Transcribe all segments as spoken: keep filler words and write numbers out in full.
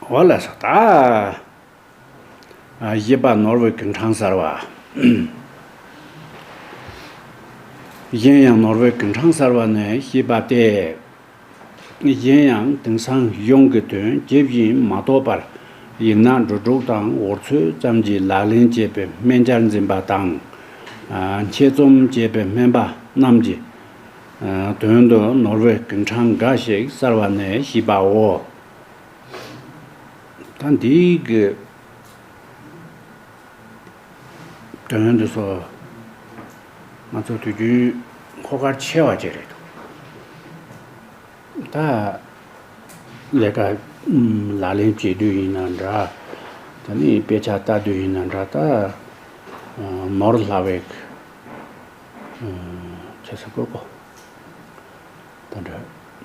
འོ་ལགས་སོ། ད་བཞི་པ་ནོར་བུའི་གུང་ཁྲང་གསར་བ། གཞན་ཡང་ནོར་བུའི་གུང་ཁྲང་གསར་བ་ནི་བཞི་པ་སྟེ། གཞན་ཡང་དེང་སང་གཞུང་གི་དོན་ཇི་བཞིན་མ་རྟོགས་པར་ཡིག་སྣ་འབྲུ་དྲུག་དང་འོལ་ཚོད་ཙམ་གྱིས་ལག་ལེན་བྱེད་པའི་སྨན་སྦྱར་འཛིན་པ་དང་། ཨ། འཆད་རྩོམ་བྱེད་པའི་སྨན་པ་རྣམས་ཀྱི་ཨ། དོན་དུ་ནོར་བུའི་གུང་ཁྲང་འགའ་ཞིག་གསར་བ་ནས་བཤད་པའོ། ད་འདིའི་གི་དོན་འདི་ཚོ་ང་ཚོ་དུས་རྒྱུན་འཁོར་སྐར་ཆེ་བ་ཅིག་རེད་འདུག་ད་ལས་ཀ་ཨུམ་ལག་ལེན་བྱེད་དུས་ཡིན་ན་འདྲ། ད་ནི་དཔེ་ཆ་ལྟ་དུས་ཡིན་ན་འདྲ། ད་ཨ་ནོར་སླ་བའི་ཨ་ཁྱད་ས་གོ་གོ་ད་འདྲ་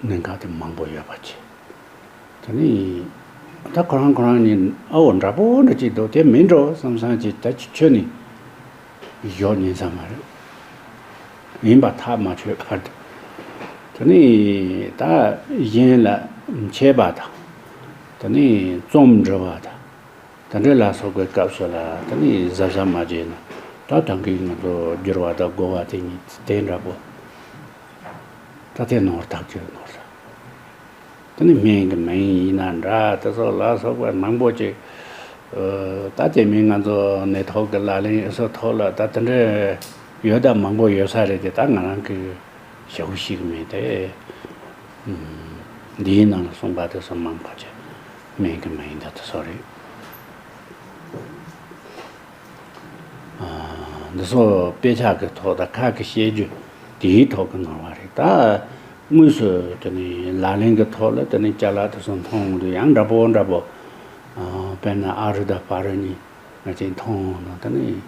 གནད་འགག་དེ་མང་པོ་ཡོད་པ་ཅིག་ད་ནི་ད་ཁོ་རང་ཁོ་རང་ཉིད་ཨ་འོ་འདྲ་པོ་འདྲ་ཅིག་འདུག་དེ་མིན་འགྲོ་བསམ་བསམ་ཅིག་ད་ཅི་ཁྱོད་ནི་ཡོད་ཉན་ས་མ་རེད། ཡིན་པ་ཐག་མ་ཆོད་བར་དུ། ད་ནི་ད་གཞན་ལ་འཆད་པ་དང་། ད་ནི་རྩོམ་འབྲི་བ་དང་། ད་འདྲ་ལ་སོགས་པའི་སྐབས་སུ་ལ་ད་ནི་གཟབ་གཟབ་མ་བྱས་ན་ད་ད་གིན་ང་ཚོ་བསྒྱུར་བ་དང་རྒོལ་བ་དེ་གཉིས་དེ་འདྲ་པོ། ད་དེ་ནོར་ཐག་ཆོད་ནོར་ཐག་ད་ནི་སྨན་གྱི་མིང་ཡིན་ན་འདྲ། དེ་ཚོ་ལ་སོགས་པ་མང་པོ་ཅིག་ཨ། ད་དེ་མིན་ང་ཚོ་ནད་ཐོག་གི་ལག་ལེན་ཡོད་ས་ཐོག་ལ་ད་དེ་འདྲ་ཡོད་ད་མང་པོ་ཡོད་ས་རེད་དེ། ད་ང་རང་གི་ཞེ་པོ་ཞིག་མེད་དེ། ཨུམ། འདིའི་ནང་ལ་གསུངས་པ་དེ་ཚོ་མང་པོ་ཅིག་སྨན་གྱི་མིང་ད་དེ་ཚོ་རེད། ཨ། འདི་ཚོ་དཔེ་ཆ་གི་ཐོག་དང་ཁ་གི་བཤད་རྒྱུ་དེའི་ཐོག་གི་ནོར་བ་རེད། ད་དངོས་སུ་དེ་ནི་ལག་ལེན་གྱི་ཐོག་ལ་དེ་ནི་ཅ་ལག་དེ་ཚོ་མཐོང་འོང་དུས་ཡང་འདྲ་པོ་འདྲ་པོ། ཨ། དཔེར་ན་ཨ་རུ་དང་བ་རུ་གཉིས་ང་ཚོས་མཐོང་འོང་ན་དེ་ནི་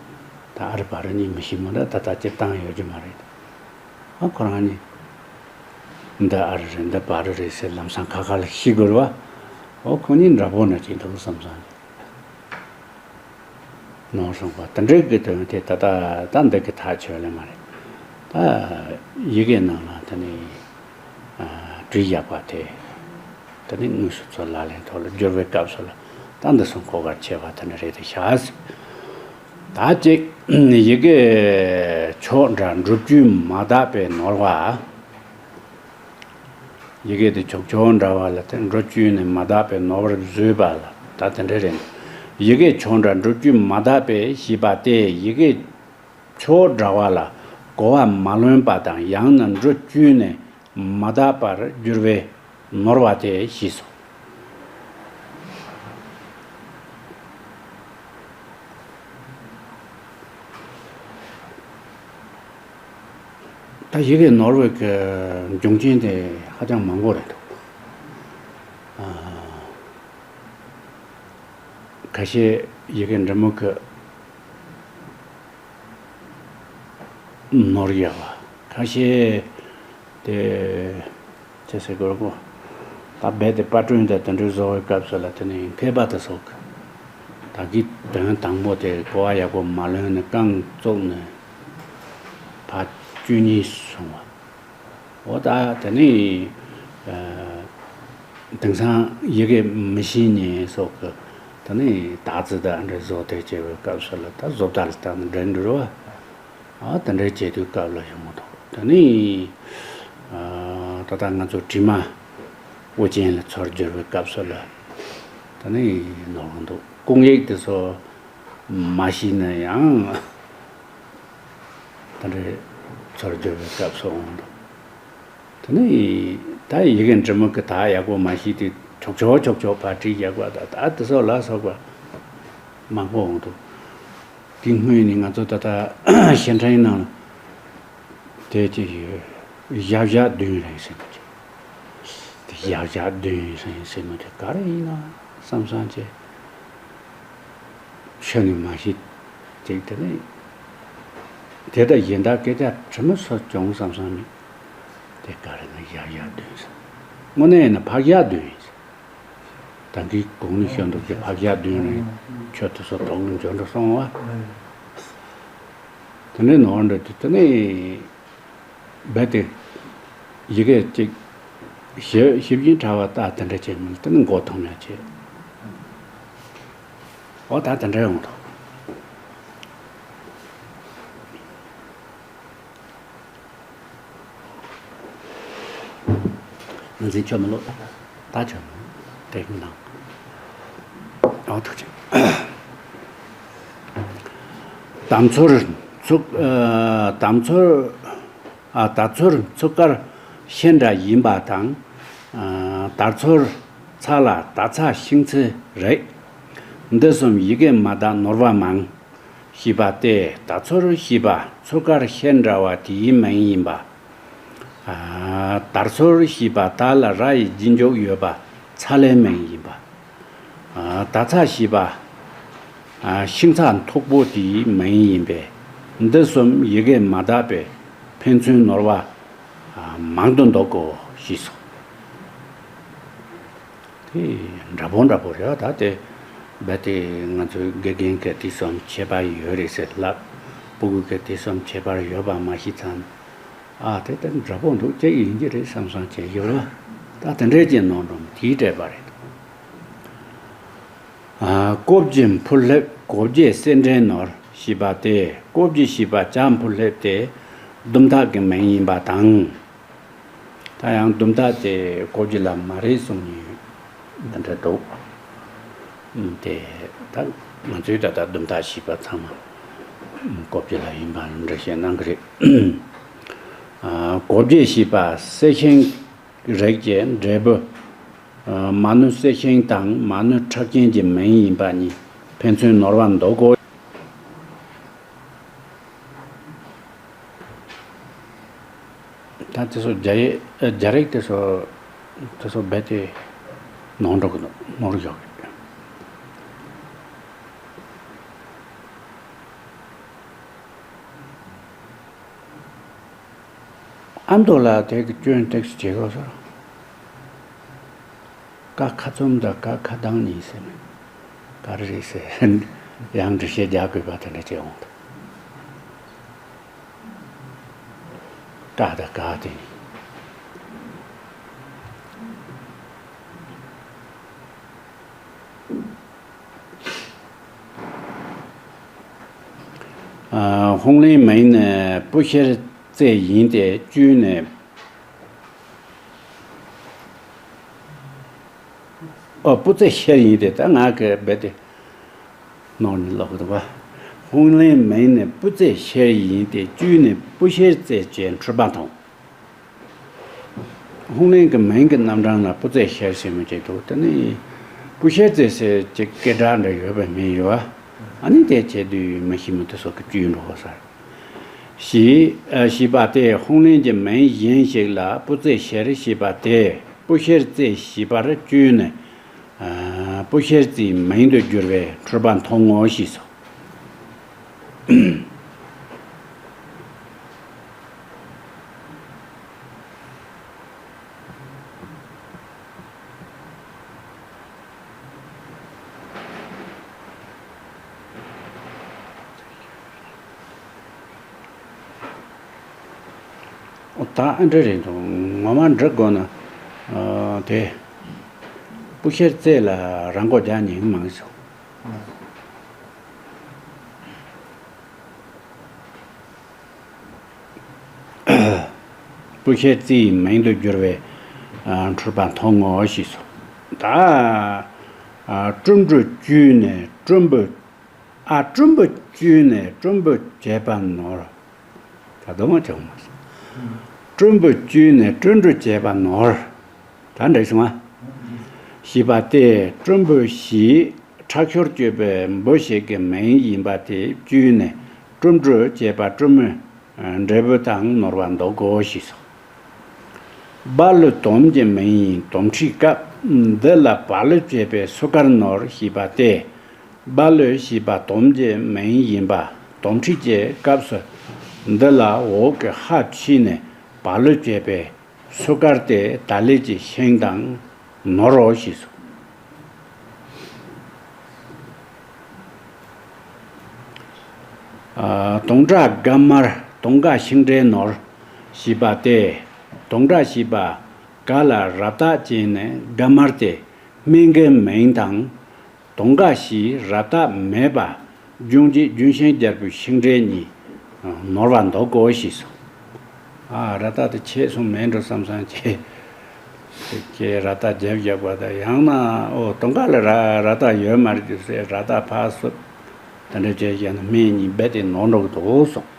ད་ཨ་རུ་བ་རུ་གཉིས་མི་ཤེས་མོ་འདྲ་ད་ལྟ་སྤྱིར་བཏང་ཡོད་རྒྱུ་མ་རེད། ཨ། ཁོ་རང་གཉིས་འདི་ཨ་རུ་རེད་འདི་བ་རུ་རེད་ཟེར་ལམ་སང་ཁ་ཁ་ལ་ཤེས་དགོས་རེད་བ། ཨོ་ཁོ་གཉིས་འདྲ་པོ་འདྲ་ཅིག་འདུག་བསམ་བསམ། ནོར་སོང་བ་དེ་འདྲའི་གི་དོན་དེ་ད་ལྟ་ད་འདི་གི་ཐག་ཆོད་ལེ་མ་རེད། ད་ཡི་གེ་ནང་ལ་དེ་ནི་ཨ་བྲིས་བཞག་པ་དེ་དེ་ནི་དངོས་སུ་ཚུར་ལག་ལེན་ཐོག་ལ་བསྒྱུར་བའི་སྐབས་སུ་ལ་ད་འདི་སོང་གོ་གར་ཆེ་བ་དེ་ནི་རེད་དེ་བཞག་ཟིག་ད་ཅིག་ཡི་གེ་ཕྱོགས་འདྲ་འགྲུབ་རྒྱུས་མ་དག་པའི་ནོར་བ། ཡི་གེ་དེ་ཕྱོགས་ཕྱོགས་འདྲ་བ་ལ་དེ་འགྲོ་བཅུག་ནས་མ་དག་པའི་ནོར་བར་བཟོས་པ་ལ་ད་དེ་འདྲ་རེད། ཡི་གེ་ཕྱོགས་འདྲ་འགྲོ་བཅུག་མ་དག་པའི་ཞེས་པ་སྟེ་ཡི་གེ་ཕྱོགས་འདྲ་བ་ལ་གོ་བ་མ་ལོན་པ་དང་ཡང་ན་འགྲོ་བཅུག་ནས་མ་དག་པར་གྱུར་པའི་ནོར་བ་དེ་ཞེས་སོ། ད་ཡི་གེ་ནོར་བའི་གི་འབྱུང་རྐྱེན་དེ་ཧ་ཅང་མང་པོ་རེད་འདུག་ཨ། ཁ་ཤས་ཡི་གེ་འབྲི་མི་གི་ནོར་ཡོད་པ། ཁ་ཤས་དེ་ཅི་ཟེར་དགོས་རེད་གོ། ད་རྦད་དེ་པར་སྐྲུན་དང་དེ་འདྲའི་བཟོ་བའི་སྐབས་སུ་ལ་དེ་ནི་མཁས་པ་དེ་ཚོ་གི་ད་གི་དོན་དང་པོ་དེ་གོ་བ་ཡག་པོ་མ་ལོན་ནས་རྐང་བཙུགས་ནས་ཕར་བཅུག་ནས་སོང་བ། འོ་ད་དེ་ནི་ཨ་དེང་སང་ཡི་གེ་མི་ཤེས་མཁན་སོགས་ཀྱི་དེ་ནི་རྟགས་རྩི་དང་འདྲ་བཟོ་དེ་བྱེད་པའི་སྐབས་སུ་ལ་ད་བཟོ་ལྟ་ལ་བལྟས་ན་འདྲ་འདྲ་བ། ཨ་དེ་འདྲའི་བྱེད་དུས་སྐབས་ལ་ཡོང་མི་ཐུབ། དེ་ནི་ཨ་ད་ལྟ་ང་ཚོ་བྲིས་མ་དབུ་ཅན་ལ་ཚུར་བསྒྱུར་བའི་སྐབས་སུ་ལ་དེ་ནི་ནོར་གི་འདུག་སྐུང་ཡིག་དེ་ཚོ་མ་ཤེས་ན་ཡང་། དེ་འདྲའི་ཚུར་བསྒྱུར་བའི་སྐབས་སུ་འོང་འདུག་དེ་ནི་ད་ཡི་གེ་འབྲི་མི་གི་ད་ཡག་པོ་མ་ཤེས་དུས་ཆོག་ཆོག་ཆོག་ཆོག་ཕར་བྲིས་ཡག་པ་ད་ད་དེ་ཚོ་ལ་སོགས་པ་མང་པོ་འོང་འདུག་དེ་སྔོན་ནས་ང་ཚོ་ད་ལྟ་ཕྱིར་འཐེན་ནང་དེ་ཅི་ཡོད། ཞབས་ཞག་བདུན་རེད་ཟེར་གི་ཅིག་དེ་ཞབས་ཞག་བདུན་རེད་ཟེར་མི་དེ་ག་རེ་ཡིན་ན་བསམ་བསམ་བྱས། ཤོད་ནི་མ་ཤེས། ཅིག་དེ་ནི་དེ་དང་གཞན་དག་སྐད་ཆ་དྲི་མི་སོགས་བྱུང་བསམ་བསམ་ནི་དེ་ག་རེ་ན་ཡག་ཡག་བདུན་ཟེར། དངོས་གནས་ཡིན་ན་ཕག་ཡག་བདུན་ཡིན་ཟེར། ད་གིན་གོང་ནས་ཤོད་འདུག་གི་ཕག་ཡག་བདུན་རེད། ཁྱོད་དེ་ཚོ་དོགས་ནས་འཇོན་འགྲོ་སོང་བ། དེ་ནས་ནོར་འདྲ་དེ་དེ་ནས། རྦད་དེ་ཡི་གེ་གཅིག་ཞིབ་ཞིབ་ཅིང་ཕྲ་བ་ལྟ་དེ་འདྲ་བྱས་མིན་དེ་ནི་མགོ་ཐོམ་ཡ་བྱས། འོ་ད་དེ་འདྲ་ཡོང་འདུག་ང་ཚོའི་ཆོ་མི་ལོ། ད་ཆོ་མི་ལོ། དེ་གི་ནང་། ཨོ་ཐུགས་རྗེ་ཆེ། དམ་ཚོར་ཚུགས། ཨ། དམ་ཚོར། ཨ། དར་ཚོར་ཚུགས་ཀར་ཤེལ་འདྲ་ཡིན་པ་དང་། ཨ། དར་ཚོར་ཚ་ལ་དར་ཚ་ཤིང་ཚེ་རེག་འདི་གསུམ་ཡི་གེ་མ་དག་ནོར་བ་མང་། ཞེས་པ་སྟེ། དར་ཚོར་ཞེས་པ་ཚུགས་ཀར་ཤེལ་འདྲ་བ་དེའི་མིང་ཡིན་པ། ཨ། དར་ཚོར་ཞེས་པ་དར་ལ་ར་ཡི་རྗེས་འཇུག་ཡོད་པ་ཚ་ལའི་མིང་ཡིན་པ། ཨ། དར་ཚ་ཞེས་པ། ཨ། ཤིང་ཚ་མཐུག་པོ་དེའི་མིང་ཡིན་པས། འདི་གསུམ་ཡི་གེ་མ་དག་པས་ཕན་ཚུན་ནོར་བ། ཨ། མང་དུ་འདོགས་གོ་ཞེས་སོ། དེ་འདྲ་པོ་འདྲ་པོ་རེད་བ། ད་དེ་རྦད་དེ་ང་ཚོའི་དགེ་རྒན་གྱིས་དེ་གསུམ་ཁྱད་པར་ཡོད་རེད་ཟེར་ལབ། སྤུ་གུ་གིས་དེ་གསུམ་ཁྱད་པར་ཡོད་པ་མ་ཤེས་ཙང་། ཨ། དེ་ལྟར་འདྲ་པོ་འདུག་ཅིག་ཡིན་གྱི་རེད་བསམ་བསམ་བྱས་ཡོད་ར། ད་དེ་འདྲའི་ཅིག་ནང་འགྲོ་དེའི་འགྲེལ་པ་རེད། ཨ། ཀོ་བརྗིད་འཕུར་ལྷེབ་ཀོ་བརྗིད་སེར་འདྲེན་ནོར་ཞེས་པ་སྟེ། ཀོ་བརྗིད་ཞེས་པ་བྱ་འཕུར་ལྷེབ་སྟེ་དུམ་ཐག་གི་མིང་ཡིན་པ་དང་། ད་ཡང་དུམ་ཐག་དེ་ཀོ་བརྗིད་ལ་མ་རེད་གསུང་མཁན་འདི་འདྲ་འདུག་དེ་ད་ང་ཚོའི་ད་ལྟ་དུམ་ཐག་ཞེས་པ་ཚང་མ་ཀོ་བརྗིད་ལ་ཡིན་པ་འགྲེལ་བཤད་གནང་གི་རེད། ཨ། ཀོ་བརྗིད་ཞེས་པ་གསེར་ཤིང་རིགས་ཀྱི་འབྲས་བུ། ཨ། མ་ནུ་གསེར་ཤིང་དང་མ་ནུ་ཁྲག་ཅན་གྱི་མིང་ཡིན་པ་གཉིས་ཕན་ཚུན་ནོར་བ་འདོགས་གོ། ད་དེ་ཚོ་རྒྱ་ཡིག་རྒྱ་རིགས་དེ་ཚོ་དེ་ཚོ་རྦད་དེ་ནོར་འགྲོ་གི་འདུག་ནོར་འགྲོ་གི། ཨ་མདོ་ལ་དེ་གི་སྐྱོན་ཏེགས་བྱེད་དགོས་སོ། ཀ་ཁ་ཚུམ་དང་ཀ་ཁ་གདངས་གཉིས་ཟེར་ནས་ག་རེ་རེད་ཟེར། ཡང་འགྲེལ་བཤད་རྒྱག་དགོས་པ་དེ་འདྲ་བྱས་འོང་དང་། ཀ་དང་ག་དེ་ནི། ཨ། ཧོང་ལེན་མིང་ནི་སྤུ་ཤེར་རྩེ་ཡིན་ཏེ་བཅོས་ནས། ཨོ། སྤུ་རྩེ་ཤེར་ཡིན་ཏེ། ད་ང་གི་རྦད་དེ་ནོར་ནས་ལབ་གི་འདུག་ག་ཧོང་ལེན་མིང་ནི་སྤུ་རྩེ་ཤེར་ཡིན་ཏེ་བཅོས་ནས་སྤུ་ཤེར་རྩེ་ཅེས་འཁྲུལ་པ་མཐོང་། ཧོང་ལེན་གྱི་མིང་གི་རྣམ་གྲངས་ལ་སྤུ་རྩེ་ཤེར་ཟེར་མི་ཅིག་འདུག་དེ་ནི་སྤུ་ཤེར་རྩེ་ཟེར་ཅིག་སྐད་གྲགས་འདྲ་ཡོད་པའི་མིང་ཡོད་པ། ཨ་ནི་དེ་བྱས་དུས་མི་ཤེས་མི་དེ་ཚོ་གིས་བཅོས་འགྲོ་གོ་ས་རེད། ཞེས། ཨ། ཞེས་པ་སྟེ། ཧོང་ལེན་གྱི་མིང་གཞན་ཞིག་ལ་སྤུ་རྩེ་ཤེར་ཞེས་པ་སྟེ། སྤུ་ཤེར་རྩེ་ཞེས་པར་བཅོས་ནས། ཨ། སྤུ་ཤེར་རྩེའི་མིང་དུ་གྱུར་པའི་འཁྲུལ་པ་མཐོང་ངོ་ཞེས་སོ། ད་ཨ་འདྲ་རེད་འདུག་ངོ་མ་འབྲི་དགོས་ན། ཨ། དེ་སྤུ་ཤེར་རྩེ་ལ་ར་མགོ་རྒྱག་ཉན་མང་སོང་། སྤུ་ཤེར་རྩེའི་མིང་དུ་གྱུར་པའི། ཨ། འཁྲུལ་པ་མཐོང་ངོ་ཞེས་སོ། ད། ཨ། སྤྲུམ་འབྲུ་བཅོས་ནས་སྤྲུམ་འབུ། ཨ། སྤྲུམ་འབུ་བཅོས་ནས་སྤྲུམ་འབུ་བྱས་པ་ནོར། ད་དུང་མ་བྱུང་མ་སོང་། སྤྲུམ་འབུ་བཅོས་ནས་སྤྲུམ་འབྲུ་བྱས་པ་ནོར། ད་འགྲིག་སོང་ང་། ཞེས་པ་སྟེ། སྤྲུམ་འབུ་ཞེས་ཁྲག་ཤུར་གཅོད་པའི་འབུ་ཞིག་གི་མིང་ཡིན་པ་དེ་བཅོས་ནས་སྤྲུམ་འབྲུ་བྱས་པ་སྤྲུམ་མོའི་འབྲས་བུ་དང་ནོར་བ་འདོགས་གོ་ཞེས་སོ། སྦ་ལུ་དོམ་གྱི་མིང་ཡིན་དོམ་ཁྲིའི་སྐབས་འདི་ལ་བ་ལུ་བྱས་པའི་སུ་ཀར་ནོར་ཞེས་པ་སྟེ། སྦ་ལུ་ཞེས་པ་དོམ་གྱི་མིང་ཡིན་པ་དོམ་ཁྲི་གྱི་སྐབས་སུ་འདི་ལ་འོག་གི་ཧ་ཕྱིས་ནས་བ་ལུ་བྱས་པའི་སུ་ཀར་ཏེ་ད་ལི་ཀྱི་ཤིང་དང་ནོར་རོ་ཞེས་སོ། ཨ། དོང་ཁྲ་དགའ་དམར་དོང་དགའ་ཤིང་འབྲས་ནོར་ཞེས་པ་སྟེ། དོང་ཁྲ་ཞེས་པ་ག་ལ་རབ་བཏགས་ཅན་ནི་དགའ་དམར་ཏེ་སྨན་གྱི་མིང་དང་། དུང་དཀར་ཞེས་རབ་རྟགས་མེད་པ། ལྗོན་ལྗིད་ལྗོན་ཤིང་རྒྱལ་པོའི་ཤིང་འབྲས་གཉིས། ནོར་བ་འདོགས་དགོས་ཞེས་སོ། ཨ་རབ་རྟགས་དེ་ཆད་སོང་མེད་འགྲོ་བསམ་བསམ་བྱས། ཁྱེད་རབ་རྟགས་རྒྱབ་བཞག་པ་དང་ཡང་ན་ཨོ་དུང་དཀར་ལ་ར་རབ་རྟགས་ཡོད་མ་རེད་ཟེར་རབ་རྟགས་ཕར་བསུབ། དེ་འདྲ་བྱས་བཞག་ན་སྨན་གཉིས་རྦད་དེ་ནོར་འགྲོ་གི་འདུག་གསུངས།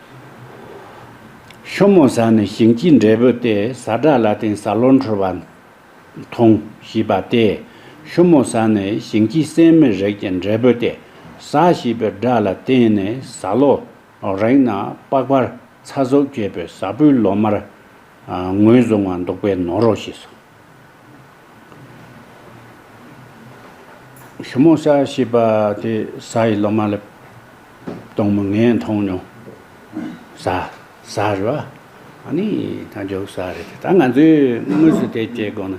ཤུ་མོ་ཟ་ནི་ཞིང་སྐྱིད་འབྲས་བུ་སྟེ། ཟ་དགྲ་ལ་བརྟེན་ཟ་ལོ་འཁྲུལ་བ་མཐོང་ཞེས་པ་སྟེ། ཤུ་མོ་ཟ་ནི་ཞིང་སྐྱིད་སྲན་མའི་རིགས་ཀྱི་འབྲས་བུ་སྟེ། ཟ་ཞེས་པའི་སྒྲ་ལ་བརྟེན་ནས་ཟ་ལོ་རིགས་ན་པགས་པར་ཚ་གཟུགས་སྐྱེད་པའི་ཟ་བུའི་ལོ་མར་ངོས་བཟུང་བ་འདུག་པས་ནོར་རོ་ཞེས་སོ། ཤུ་མོ་ཟ་ཞེས་པ་དེ་ཟ་ཡི་ལོ་མ་ལ་གཏོང་མོ་ངས་མཐོང་མྱོང་། ཟ་ཟ་རེད་བ། ཨ་ནི་ད་འཇོག་ཟ་རེད་དེ་ད་ང་ཚོས་དངོས་སུ་དེ་བྱེད་དགོས་ན།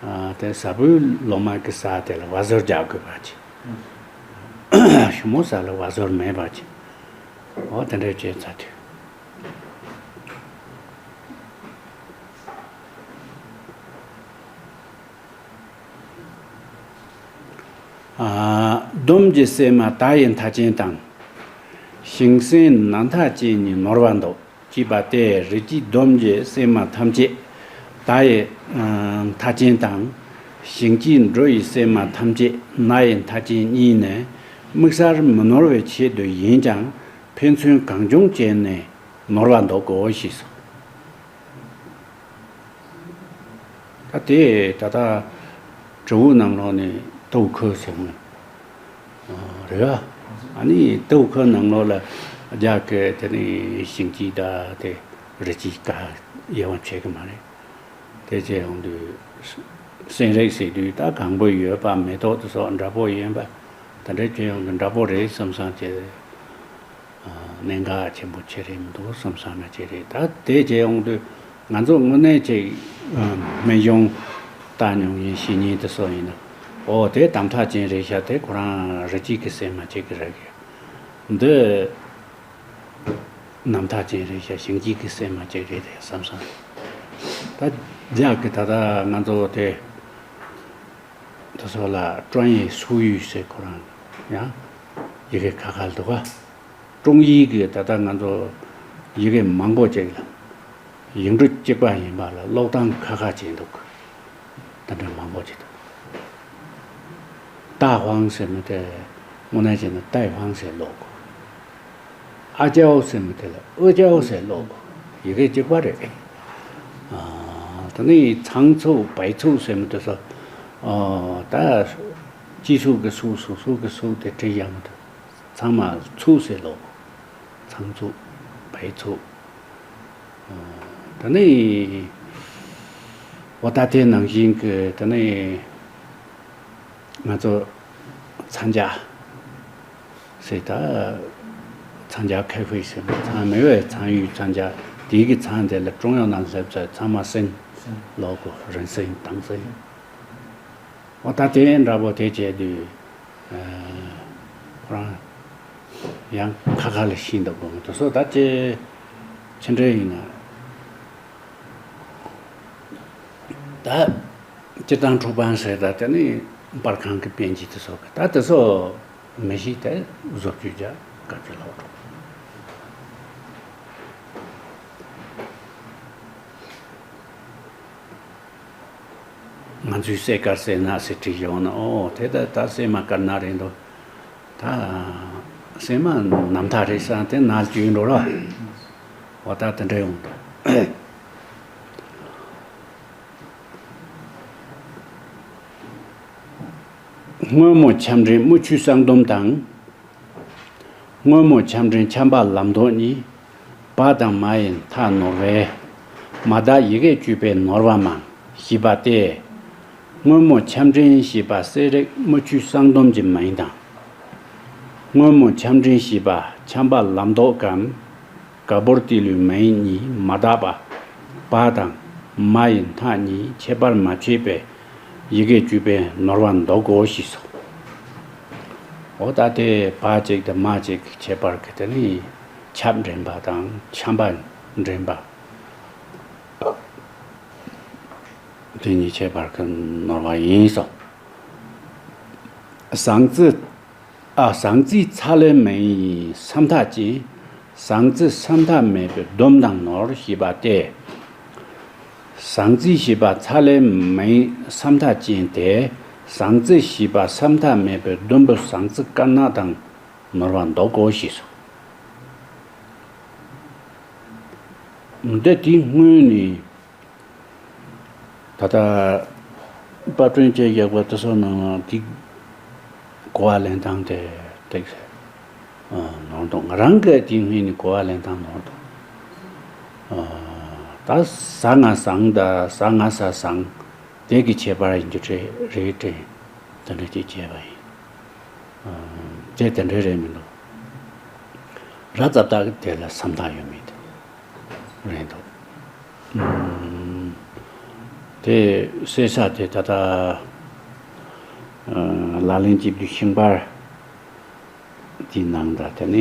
ཨ་དེ་ཟ་བུའི་ལོ་མ་གི་ཟ་དེ་ལ་བ་ཟུར་རྒྱག་དགོས་པ་ཅི། ཤུ་མོ་ཟ་ལ་བ་ཟུར་མེད་པ་ཅི། འོ་དེ་འདྲ་བྱས་ཚ་དུས། ཨ་སྡོམ་གྱི་སྲན་མ་དག་ཡི་མཐའ་ཅན་དང་། ཞིང་སྲན་ནམ་མཐའ་ཅན་གཉིས་ནོར་བ་འདོགས་ཅེས་པ་སྟེ། རི་སྐྱེས་སྡོམ་གྱི་སྲན་མ་ཐམས་ཅད་དག་ཡི་མཐའ་ཅན་དང་། ཞིང་སྐྱེས་འབྲུ་ཡི་སྲན་མ་ཐམས་ཅད་ནགས་ཡི་མཐའ་ཅན་གཉིས་ནི་དམིགས་བསལ་མི་ནོར་བའི་ཆེད་དུ་ཡིན་ཀྱང་ཕན་ཚུན་གང་བྱུང་བྱས་ནས་ནོར་བ་འདོགས་དགོས་ཞེས་སོ། ད་དེ་ད་ལྟ་དྲིལ་བུ་ནང་ལོགས་ནས་ཏོའུ་ཁོ་ཟེར་མོ་རེད་བ། ཨ་ནི་ཏོའུ་ཁོ་ནང་ལོགས་ལ་རྒྱ་གི་དེ་ནི་ཞིང་སྐྱིད་ད་དེ་རི་སྐྱིད་ཀ་དབྱེ་བ་ཕྱེ་གི་མ་རེད། དེ་བྱས་ཡོང་དུས་སྲན་རིགས་ཟེར་དུས་ད་གང་པོ་ཡོད་པ་མེ་ཏོག་དེ་སོགས་འདྲ་པོ་ཡིན་པ། དེ་འདྲ་བྱས་ཡོང་དུས་འདྲ་པོ་རེད་བསམ་བསམ་བྱས། གནད་འགག་ཆེན་པོ་ཆེ་རེད་མི་འདུག་བསམ་བསམ་ན་ཆེ་རེད། ད་དེ་བྱས་ཡོང་དུས་ང་ཚོ་དངོས་གནས་ཅིག་སྨན་གཞུང་ལྟ་མྱོང་ཡིན་བཤེས་གཉེན་དེ་སོགས་ཡིན་ན། ཨོ་དེ་དམ་ཐག་ཅན་རེད་ཤག་དེ་ཁོ་རང་རི་སྐྱིད་ཀྱི་སྲན་མ་ཅིག་གི་རེད་གི། འདི་ནམ་ཐག་ཅན་རེད་ཤག་ཞིང་སྐྱིད་ཀྱི་སྲན་མ་ཅིག་རེད་དེ་བསམ་བསམ། ད་རྒྱ་གི་ད་ལྟ་ང་ཚོ་དེ་དེ་སོགས་ལ་ཀྲོང་ཡི་སུའུ་ཡུས་ཟེར་ཁོ་རང་ཡང་ཡི་གེ་ཁ་ཁ་འདུག་ག་ཀྲུང་ཡིག་གི་ད་ལྟ་ང་ཚོ་ཡི་གེ་མང་པོ་ཅིག་ལ་ཡིག་འབྲུ་གཅིག་པ་ཡིན་པ་ལ་ཀློག་སྟངས་ཁ་ཁ་ཅིག་འདུག་དེ་འདྲ་མང་པོ་ཅིག་འདུག་ཏ་ཧོང་ཟེར་མི་དེ་དངོས་གནས་བྱས་ན་ཏའི་ཧོང་ཟེར་ཀློག་གོ་ཨ་ཅའོ་ཟེར་མི་དེ་ལ་ཨོ་ཅའོ་ཟེར་ཀློག་གོ་ཡི་གེ་གཅིག་པ་རེད། ཨ་དེ་ནས་ཚང་ཚུགས་པའི་ཚུགས་ཟེར་མི་དེ་ཚོ་ཨ་ད་སྤྱི་ཚུགས་ཀྱི་ཚུགས་སོ་སོ་གི་ཚུགས་དེ་བྲིས་ཡག་མི་འདུག་ཚང་མ་ཚུགས་ཟེར་ཀློག་གོ་ཚང་ཚུགས་པའི་ཚུགས། ཨ་དེ་ནས་འོ་ད་དེ་ནང་བཞིན་གྱི་དེ་ནས་ང་ཚོ་མཚན་རྒྱ་ཟེར་ད། མཚན་རྒྱ་ཁེ་ཧྥེ་ཟེར་མཚན་མེད་པའི་མཚན་ཡུལ་མཚན་རྒྱ་དེའི་གི་མཚན་དེ་ལ་ཀྲུང་དབྱང་ནང་སླེབས་ཚར་ཚང་མ་སྲན་ལོག་གོ་རིན་སྲན་དང་སྲན། འོ་ད་དེ་འདྲ་པོ་དེ་བྱས་དུས། ཁོ་རང་ཡང་ཁ་ཁ་ལ་ཤིང་འདུག་དགོངས་དུ་སོ་ད་ཅེ་ཕྱི་འབྲེལ་ཡིན་ན། ད་སྤྱིར་བཏང་འཁྲུག་པ་ཟེར་ད་དེ་ནི་པར་ཁང་གི་པན་གྱི་དེ་སོགས་ཀྱི་ད་དེ་ཚོ་མི་ཤེས་ཏེ་བཟོ་བཅོས་རྒྱག་དཀའ་སྤྱད་ལོག་འགྲོ། ང་ཚོས་སྲས་དཀར་སྲས་ནག་ཟེར་བྲིས་ཡོང་ན་ཨོ་དེ་ད་ད་སྲས་མ་དཀར་ནག་རེད་འདུག་ད་སྲས་མ་ནམ་ཐག་རེད་ས་དེ་ནག་བཅོས་འགྲོ་ར། འོ་ད་དེ་འདྲ་ཡོང་འདུག་སྔོན་མོ་ཆམ་འདྲེན་དམུ་ཆུའི་གསང་སྡོམ་དང་། སྔོན་མོ་ཆམ་འདྲེན་ཆམ་པ་ལམ་མདོག་གཉིས། བ་དང་མ་ཡི་མཐའ་ནོར་བས། མ་དག་ཡི་གེ་བཅུ་པའི་ནོར་བ་མང་། ཞེས་པ་སྟེ། སྔོན་མོ་ཆམ་འདྲེན་ཞེས་པ་གསེར་རིགས་དམུ་ཆུའི་གསང་སྡོམ་གྱི་མ་ཡིན་དང་། སྔོན་མོ་ཆམ་འདྲེན་ཞེས་པ་ཆམ་པ་ལམ་མདོག་གམ། ག་བུར་ཏི་ལུའི་མ་ཡིན་གཉིས་མ་དག་པ། བ་དང་མ་ཡི་མཐའ་གཉིས་ཁྱད་པར་མ་ཕྱེད་པའི་ཡི་གེ་བཅུ་པའི་ནོར་བ་འདོགས་དགོས་ཞེས་སོ། འོ་ད་དེ་བ་གཅིག་དང་མ་གཅིག་གི་ཁྱད་པར་གྱི་དེ་ནི་ཆབ་འདྲེན་པ་དང་ཆམ་པ་འདྲེན་པ། དེ་གཉིས་ཁྱད་པར་གྱི་ནོར་བ་ཡིན་སོ། ཟང་ཟིང་། ཨ། ཟང་ཟིང་ཚ་ལེ་མིན་ཡིན་ས་མཐའ་ཅན། ཟང་ཟིང་ས་མཐའ་མེད་པའི་སྡོམ་དང་ནོར་ཞེས་པ་སྟེ། ཟང་ཟིང་ཞེས་པ་ཚ་ལེ་མིན་ཡིན་ས་མཐའ་ཅན་ཏེ། ཟང་ཟིང་ཞེས་པ་ས་མཐའ་མེད་པའི་སྡོམ་པའི་ཟང་ཟིང་དཀར་ནག་དང་ནོར་བ་འདོགས་དགོས་ཞེས་སོ། འདི་དེའི་སྔོན་ནས། ད་ལྟ་པར་སྐྲུན་བྱས་བཞག་པ་དེ་ཚོ་ནང་ལ་དེ་གོ་བ་ལེན་སྟངས་དེ་ཏོག་ཙམ་ནོར་འདུག་ང་རང་གིས་དེའི་སྔོན་ནས་གོ་བ་ལེན་སྟངས་ནོར་འདུག་ད་ཟ་ང་ཟང་དང་ཟ་ང་ཟ་ཟང་དེ་གི་ཁྱད་པར་ཡིན་རྒྱུ་རེད་དྲན། དེ་འདྲ་ཅིག་བྱས་པ་ཡིན། དེ་དེ་འདྲ་རེད་མི་འདུག་ར་ཙ་བཏགས་དེ་ལ་ས་མཐའ་ཡོད་མེད་དེ་རེད་འདུག་དེ་གསལ་ས་དེ་ད་ལྟ་ལག་ལེན་གཅིག་བསྡུས་ཤིང་པར་དེའི་ནང་དང་དེ་ནས་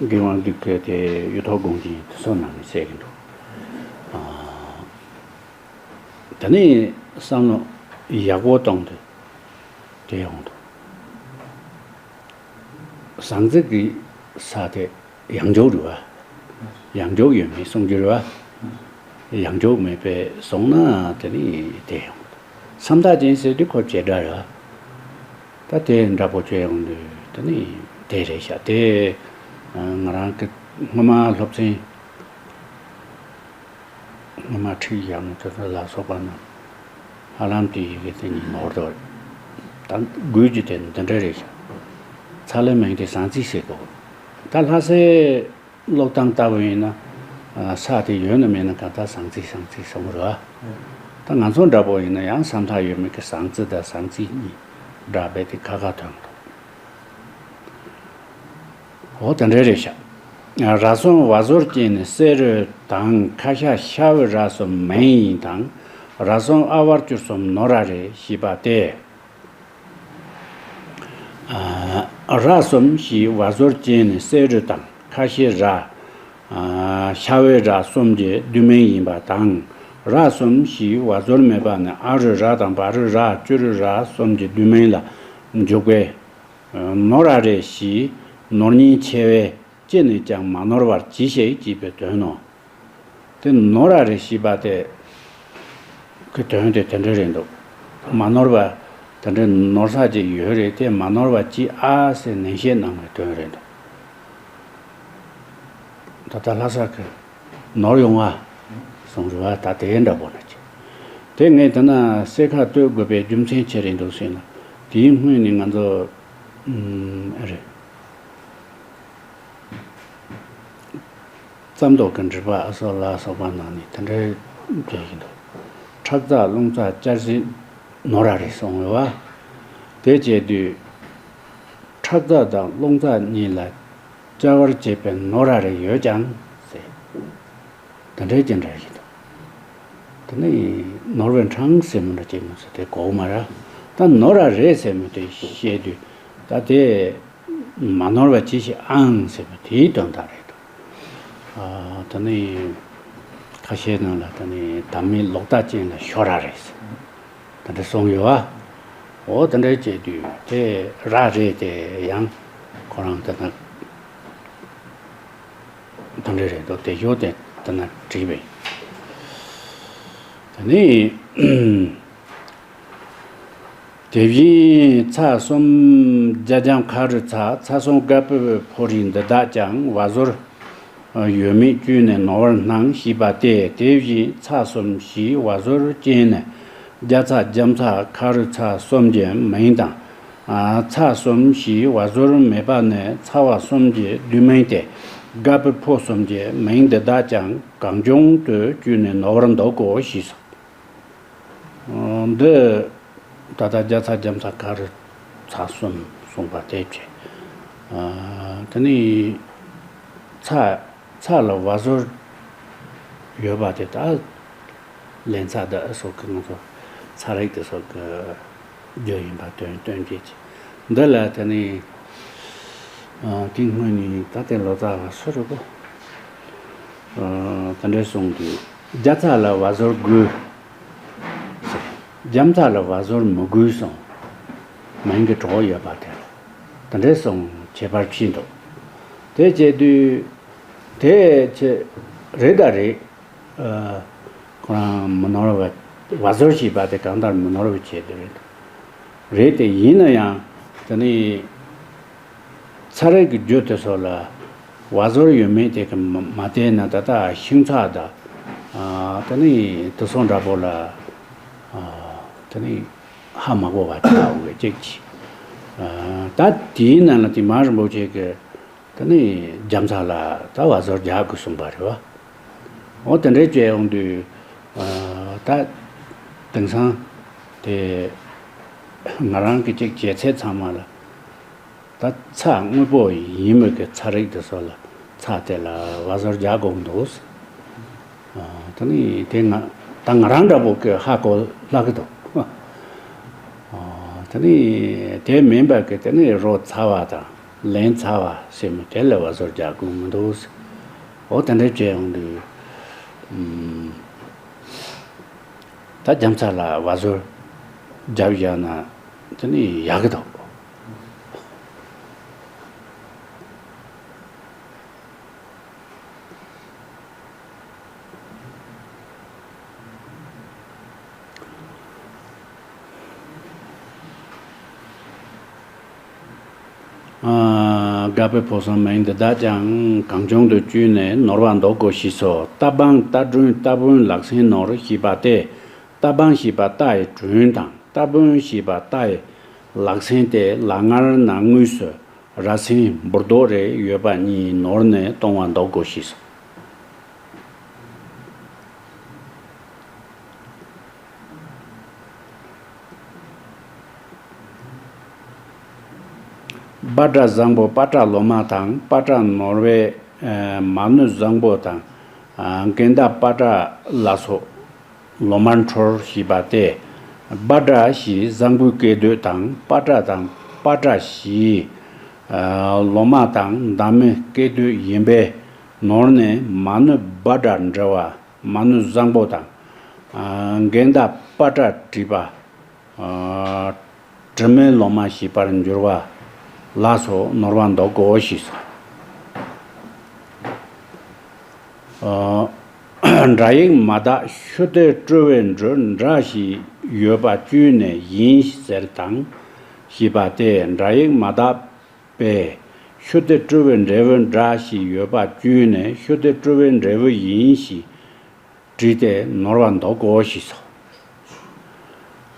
དགེ་དབང་འདུས་ཀྱི་དེ་གཡུ་ཐོག་དགོངས་ཀྱི་དེ་ཚོ་ནང་ནས་གསལ་གྱི་འདུག་དེ་ནས་བསམ་བློ་ཡག་པོ་བཏང་སྟེ་དེ་ཡོང་འདུག་ཟང་ཟིང་གི་ས་དེ་ཡང་འཇོག་རེད་བ། ཡང་འཇོག་ཡོད་མེད་གསུང་རྒྱུ་རེད་བ། ཡང་འཇོག་མེད་པའི་སོང་ན་དེ་ནི་དེ་ཡང་། ས་མཐའ་ཅན་ཟེར་དུས་ཁོ་བྱེད་སྒྲ་རེད་བ། ད་དེ་འདྲ་པོ་བྱས་ཡོང་དུས་དེ་ནི་དེ་རེད་ཤག་དེ་ང་རང་གི་སྔོན་མ་སློབ་ཚན། སྔོན་མ་ཁྲིད་ཡག་མོ་དེ་ཚོ་ལ་སོགས་པ་རྣམས་ཧ་ལམ་དེ་ཡི་གེ་དེ་གཉིས་ནོར་འགྲོ། ད་དགོས་རྒྱུ་དེ་འདི་འདྲ་རེད་ཤག་ཚ་ལེ་མིན་དེ་ཟང་ཟིང་ཟེར་དགོས། ད་ལྷ་སའི་ཀློག་སྟངས་ལྟ་བུ་ཡིན་ན་ས་དེ་ཡོད་ན་མེད་ན་གང་ལྟར་ཟང་ཟིང་ཟང་ཟིང་གསུང་གི་རེད་བ། ད་ང་ཚོ་འདྲ་པོ་ཡིན་ན་ཡང་ས་མཐའ་ཡོད་མེད་ཀྱི་ཟང་ཟིང་དང་ཟང་ཟིང་གཉིས་སྦྲགས་པས་དེ་ཁ་ཁ་ཐོན་འགྲོ། འོ་དེ་འདྲ་རེད་ཤག་ར་གསུམ་བ་ཟོར་ཅན་ནི་བསེ་རུ་དང་ཁ་ཤ་ཤ་བོའི་ར་གསུམ་མིན་ཡིན་དང་། ར་གསུམ་ཨ་བར་གྱུར་གསུམ་ནོར་ར་རེད་ཞེས་པ་སྟེ། ར་གསུམ་ཞེས་བ་ཟོར་ཅན་ནི་བསེ་རུ་དང་ཁ་ཤའི་ར། ཤ་བོའི་ར་གསུམ་གྱི་བསྡུས་མིང་ཡིན་པ་དང་། ར་གསུམ་ཞེས་བ་ཟོར་མེད་པ་ནི་ཨ་རུའི་ར་དང་བ་རུའི་ར་ཅོ་རུའི་ར་གསུམ་གྱི་བསྡུས་མིང་ལ་འཇུག་པས། ནོར་ར་རེ་ཞེས་ནོར་ཉེན་ཆེ་བས་ཅི་ནས་ཀྱང་མ་ནོར་བར་གྱིས་ཤིག་ཅེས་པའི་དོན་ནོ། དེ་ནོར་ར་རེ་ཞེས་པ་དེ་གི་དོན་དེ་དེ་འདྲ་རེད་འདུག་མ་ནོར་བ་དེ་འདྲ་ནོར་ས་ཅིག་ཡོད་རེད་དེ་མ་ནོར་བ་གྱིས་ཨ་ཟེར་ནན་བཤད་གནང་བའི་དོན་རེད་འདུག་ད་ལྟ་ལྷ་ས་གི་ནོར་ཡོང་བ་གསུང་རེད་བ། ད་དེ་འདྲ་པོ་ན་ཅིག་དེ་ངས་དེ་ན་གསལ་ཁ་གཏོད་དགོས་པའི་རྒྱུ་མཚན་ཅི་རེད་འདུག་ཟེར་ན། དེའི་སྔོན་ནས་ང་ཚོ་ཨ་རེད། རྩ་མདོ་གི་འགྲེལ་པ་ཨ་སོ་ལ་སོགས་པ་ནང་ནས་དེ་འདྲའི་འདོད་ཀྱི་འདུག་ཁྲག་རྩ་རླུང་རྩ་སྦྱར་ཟིན་ནོར་ར་རེ་གསུངས་ཡོད་བ། དེ་བྱས་དུས་ཁྲག་རྩ་དང་རླུང་རྩ་གཉིས་ལ་སྦྱར་བར་བྱེད་པའི་ནོར་ར་རེ་ཡོད་ཀྱང་ཟེར། དེ་འདྲའི་ཅི་འདྲ་ཞིག་འདུག་དེ་ནི་ནོར་བའི་འཕྲང་ཟེར་མི་འདྲ་ཅིག་མི་ཚེ་དེ་གོ་མ་ར། ད་ནོར་ར་རེད་ཟེར་མི་དེ་བཤད་དུས་ད་དེ། མ་ནོར་བ་ཅི་ཞིག་ཨང་ཟེར་བ་དེའི་དོན་དག་རེད་དོ། ཨ། ད་ནི་ཁ་ཤས་ནང་ལ་ད་ནི་དམ་མེད་ལོག་ལྟ་ཅན་ལ་ཤོར་ར་རེད་ཟེར། ད་འདྲ་གསུངས་ཡོད་ཨ། འོ་ད་འདྲ་བྱས་དུས་དེ་ར་རེད་དེ་ཡང་ཁོ་རང་ད་ན་ད་འདྲ་རེད་དོ། དེ་ཤོ་དེ་ད་ན་བྲིས་པས། ད་ནི། དེ་བཞིན་ཚ་གསུམ་རྒྱ་འཇམ་ཁ་རུ་ཚ། ཚ་གསུམ་སྒ་པུ་ཕོ་རིགས་འདི་དག་ཀྱང་བ་ཟོར་ཡོད་མེད་བཅུད་ནས་ནོར་བར་སྣང་ཞེས་པ་སྟེ། དེ་བཞིན་ཚ་གསུམ་ཞེས་བ་ཟོར་ཅན་ནི་རྒྱ་ཚ་འཇམ་ཚ་ཁ་རུ་ཚ་གསུམ་གྱི་མིང་དང་། ཚ་གསུམ་ཞེས་བ་ཟོར་མེད་པ་ནི་ཚ་བ་གསུམ་གྱི་བསྡུས་མིང་སྟེ། སྒ་པུ་ཕོ་གསུམ་གྱི་མིང་འདི་དག་ཀྱང་གང་བྱུང་དུ་བཅུད་ནས་ནོར་བར་འདོགས་དགོས་ཞེས་སོ། འདི་ད་ལྟ་རྒྱ་ཚ་འཇམ་ཚ་ཁ་རུ་ཚ་གསུམ་གསུངས་པ་དེ་བྱས། དེ་ནི་ཚ་ཚ་ལ་བ་ཟོར་ཡོད་པ་དེ་ད་ལན་ཚ་ད་སོགས་ཀྱི་ང་ཚོ་ཚ་རིགས་དེ་སོགས་ཀྱི་རྒྱུ་ཡིན་པ་སྟོན་སྟོན་བྱེད་ཀྱི། འདི་ལ་དེ་ནི་དེ་སྔོན་ནས་ད་དེ་ལོ་ཙཱ་བ་སུ་རེད་གོ། དེ་འདྲ་གསུངས་དུས་རྒྱ་ཚ་ལ་བ་ཟོར་དགོས། འཇམ་ཚ་ལ་བ་ཟོར་མི་དགོས་གསུངས། མིང་གི་གྲོགས་ཡོད་པ་དེ་ལ་དེ་འདྲའི་སོང་ཁྱད་པར་ཕྱིན་འདུག་དེ་བྱས་དུས་དེ་ཆེ་རེད་ད་རེད། ཁོ་རང་མི་ནོར་བ་བ་ཟོར་ཞེས་པ་དེ་གང་ལྟར་མི་ནོར་བའི་ཆེད་དུ་རེད། རེད་དེ་ཡིན་ན་ཡང་དེ་ནི་ཚ་རེག་གི་རྒྱུ་དེ་ཚོ་ལ་བ་ཟོར་ཡོད་མེད་དེ་གི་མ་མ་བལྟས་ན་ད་ལྟ་ཤིང་ཚ་དང་། ཨ། དེ་ནི་དེ་ཚོ་འདྲ་པོ་ལ། ཨ། དེ་ནི་ཧ་མ་གོ་བ་ཆགས་འོང་གི་གཅིག་གྱིས། ཨ། ད་དེའི་ནང་ལ་དེ་མ་རིན་པོ་ཆེ་གི་དེ་ནི་རྒྱ་མཚོ་ལ་ད་བ་ཟོར་རྒྱག་དགོས་གསུངས་པ་རེད་བ། འོ་དེ་འདྲའི་བྱས་ཡོང་དུས། ཨ། ད་དེང་སང་དེ་ང་རང་གི་གཅིག་བྱས་ཚད་ཚང་མ་ལ། ད་ཚྭ་དངོས་པོ་ཡིན་མོད་ཀྱི་ཚྭ་རིགས་དེ་ཚོ་ལ་ཚྭ་དེ་ལ་བ་ཟོར་རྒྱག་དགོས་ཀྱི་འདུག་ཨ། དེ་ནི་དེ་ང་ད་ང་རང་འདྲ་པོ་གི་ཧ་གོ་ལྷག་གི་འདུག་ཨ། དེ་ནི་དེ་མིན་པ་གི་དེ་ནི་རོ་ཚ་བ་དང་ལན་ཚ་བ་ཟེར་མི་དེ་ལ་བ་ཟོར་རྒྱག་དགོས་མི་འདུག་འོ་དེ་འདྲ་བྱས་ཡོང་དུས། ཨུམ། ད་རྒྱ་མཚོ་ལ་བ་ཟོར་རྒྱབ་བཞག་ན་དེ་ནི་ཡག་གི་འདུག་ཨ། དགའ་བའི་ཕོ་བསམ་མིང་འདི་དག་ཀྱང་གང་བྱུང་དུ་བཅུས་ནས་ནོར་བ་འདོགས་དགོས་ཤེས་སོ། རྟ་སྦང་རྟ་སྒྲོན་རྟ་བོན་ལག་སེང་ནོར་ཞེས་པ་སྟེ། རྟ་སྦང་ཞེས་པ་རྟ་ཡི་སྒྲོན་དང་རྟ་བོན་ཞེས་པ་རྟ་ཡི་ལག་སེང་སྟེ། ལག་ངར་ནང་དངོས་སུ་ར་སེང་འབུར་རྡོག་རེ་ཡོད་པ་གཉིས་ནོར་ནས་གཏོང་བ་འདོགས་དགོས་ཤེས་སོ། སྦ་ཌ་བཟང་པོ་པ་ཏྲ་ལོ་མ་དང་པ་ཏྲ་ནོར་བའི་མ་ནུ་བཟང་པོ་དང་། ཨ། གན་ད་པ་ཏྲ་ལ་སོགས་ལོ་མར་འཁྲོལ་ཞེས་པ་སྟེ། སྦ་ཌ་ཞེས་བཟང་པོའི་སྐད་དོད་དང་པ་ཏྲ་དང་པ་ཏྲ་ཞེས་ལོ་མ་དང་འདབ་མའི་སྐད་དོད་ཡིན་པས་ནོར་ནས་མ་ནུ་སྦ་ཌ་འབྲི་བ། མ་ནུ་བཟང་པོ་དང་། ཨ། གན་ད་པ་ཏྲ་བྲིས་པ། ཨ། དྲི་མེད་ལོ་མ་ཞེས་པར་འགྱུར་བ་ལ་སོགས་ནོར་བ་འདོགས་དགོས་ཞེས་སོ། ཨ། འདྲ་ཡིག་མ་དག་ཤུ་ཏི་སྤྲུལ་བའི་འབྲུ་འདྲ་ཞིག་ཡོད་པ་བཅུས་ནས་ཡིན་ཟེར་དང་ཞེས་པ་སྟེ། འདྲ་ཡིག་མ་དག་པས་ཤུ་ཏི་སྤྲུལ་བའི་འབྲས་བུ་འདྲ་ཞིག་ཡོད་པ་བཅུས་ནས་ཤུ་ཏི་སྤྲུལ་བའི་འབྲས་བུ་ཡིན་ཞེས་བྲིས་ཏེ་ནོར་བ་འདོགས་དགོས་ཞེས་སོ།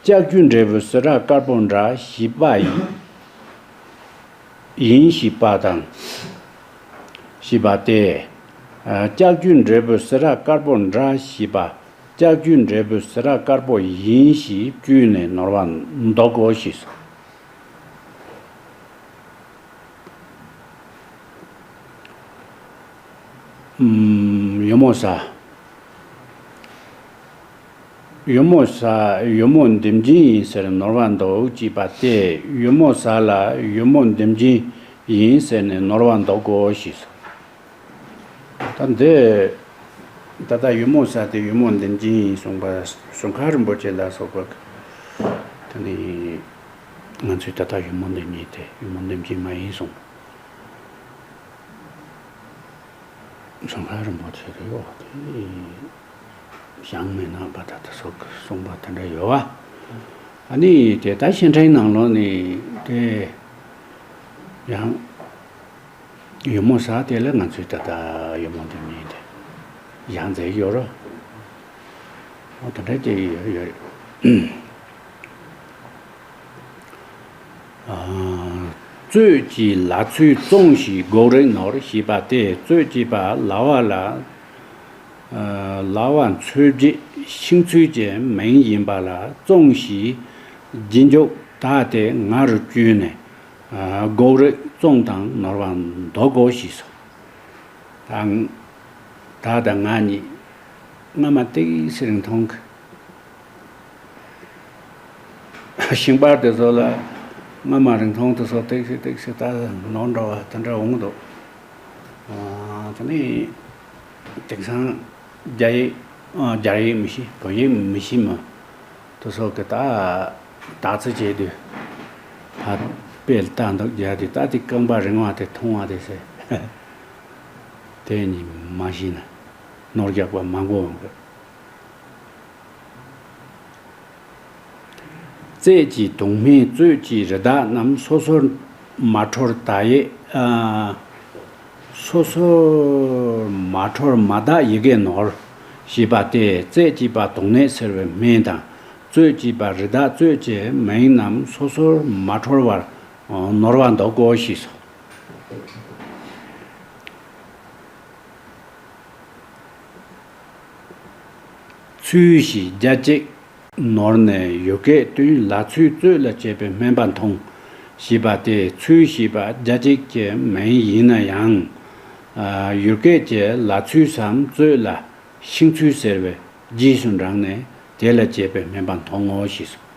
ལྕགས་ཀྱུ་འབྲས་བུ་སི་ར་དཀར་པོ་འདྲ་ཞེས་པ་ཡིན། ཡིན་ཞེས་པ་དང་། ཞེས་པ་སྟེ། ལྕགས་ཀྱུ་འབྲས་བུ་སི་ར་དཀར་པོ་འདྲ་ཞེས་པ། ལྕགས་ཀྱུ་འབྲས་བུ་སི་ར་དཀར་པོ་ཡིན་ཞེས་བཅུས་ནས་ནོར་བ་འདོགས་དགོས་ཞེས་སོ། ཨུམ། ཡུ་མོ་ཟ། ཡུ་མོ་ཟ། ཡུ་མོ་འདེམས་ཅན་ཡིན་ཟེར་ནོར་བ་འདོགས་ཅེས་པ་སྟེ། ཡུ་མོ་ཟ་ལ་ཡུ་མོ་འདེམས་ཅན་ཡིན་ཟེར་ནས་ནོར་བ་འདོགས་དགོས་ཞེས་སོ། ད་འདི། ད་ལྟ་ཡུ་མོ་ཟ་དེ་ཡུ་མོ་འདེམས་ཅན་ཡིན་གསུངས་པ་གསུང་མཁན་རིན་པོ་ཆེ་ལ་སོགས་པ། དེ་ནི་ང་ཚོས་ད་ལྟ་ཡུ་མོ་འདེམས་ཉེས་དེ་ཡུ་མོ་འདེམས་ཅན་མ་ཡིན་གསུངས། གསུང་མཁན་རིན་པོ་ཆེ་རེད་འོ་དེ། ཞང་མི་ནག་པ་ད་ལྟ་སོགས་གསུངས་པ་དེ་འདྲ་ཡོད་བ། ཨ་ནི་དེ་ལྟ་བཤད་ཁྲའི་ནང་ལོགས་ནས་དེ་ཡང་། ཡུ་མོ་ཟ་དེ་ལ་ང་ཚོས་ད་ལྟ་ཡུ་མོ་འདེམས་ཉེས་དེ་ཡང་མཛད་ཡོད་རོ། འོ་དེ་འདྲ་ཅིག་ཡོད་ཡོད། ཨ། བཙོད་ཀྱི་ལ་ཚོས་བཙོང་ཞིང་སྒོག་རིགས་ནོར་ཞེས་པ་སྟེ། བཙོད་ཅེས་པ་ལ་བ་ལ། ཨ། ལ་བ་འཚོས་བྱེད་ཤིང་འཚོས་ཀྱི་མིང་ཡིན་པ་ལ་བཙོང་ཞིང་རྗེས་འཇུག་ད་དེ་ང་རུ་བཅུག་ནས། ཨ། སྒོག་རིགས་བཙོང་དང་ནོར་བ་འདོགས་དགོས་ཞེས་སོ། ད་ད་ད་ང་གཉིས་སྔ་མ་ཏིག་ཙི་རིང་ཐུང་གི། ཤིང་པར་དེ་ཚོ་ལ་སྔ་མ་རིང་ཐུང་དེ་ཚོ་ཏིག་ཙི་ཏིག་ཙི་ད་ནོར་འགྲོ་བ་དེ་འདྲ་འོང་འདུག་ཨ། དེ་ནས་དེང་སང་རྒྱ་ཡིག་ཨ། རྒྱ་ཡིག་མི་ཤེས། བོད་ཡིག་མི་ཤེས་མི་དེ་ཚོ་གི་ད་དག་ཚིག་བྱས་དུས། དཔེ་ལྟ་འདུག་རྒྱག་དེ་ལྟ་དེ་རྐང་པ་རིང་བ་དེ་ཐུང་བ་དེ་ཟེར། དེ་གཉིས་མ་ཤེས་ན་ནོར་རྒྱག་པ་མང་པོ་ཡོང་གི། རྩད་ཀྱི་དུང་སྨན་རྩོད་ཀྱི་རི་དྭགས་རྣམས་སོ་སོར་མ་འཕྲོར་ད་ཡེ། ཨ། སོ་སོར་མ་འཕྲོར་མ་དག་ཡི་གེ་ནོར། ཞེས་པ་སྟེ་རྩད་ཀྱི་པ་དུང་ནད་སེལ་བའི་སྨན་དང་རྩོད་ཀྱི་པ་རི་དྭགས་རྩོད་ཀྱི་སྨན་རྣམས་སོ་སོར་མ་འཕྲོར་བར་ནོར་བ་འདོགས་གོ་ཞེས་སོ། ཚུལ་བཞིན་རྒྱ་གཅིག་ནོར་ནས་ཡུལ་སྐད་བསྟུན་ལ་ཚུལ་རྩོད་ལ་བྱེད་པའི་སྨན་པ་མཐོང་། ཞེས་པ་སྟེ་ཚུལ་ཞེས་པ་རྒྱ་གཅིག་གི་མིང་ཡིན་ན་ཡང་། ཡུལ་སྐད་ཀྱི་ལ་ཚུལ་སམ་རྩོད་ལ་ཤིང་ཚུལ་ཟེར་བའི་རྗེས་སུ་འབྲངས་ནས་དེ་ལ་བྱེད་པའི་སྨན་པ་མཐོང་ངོ་ཞེས་སོ།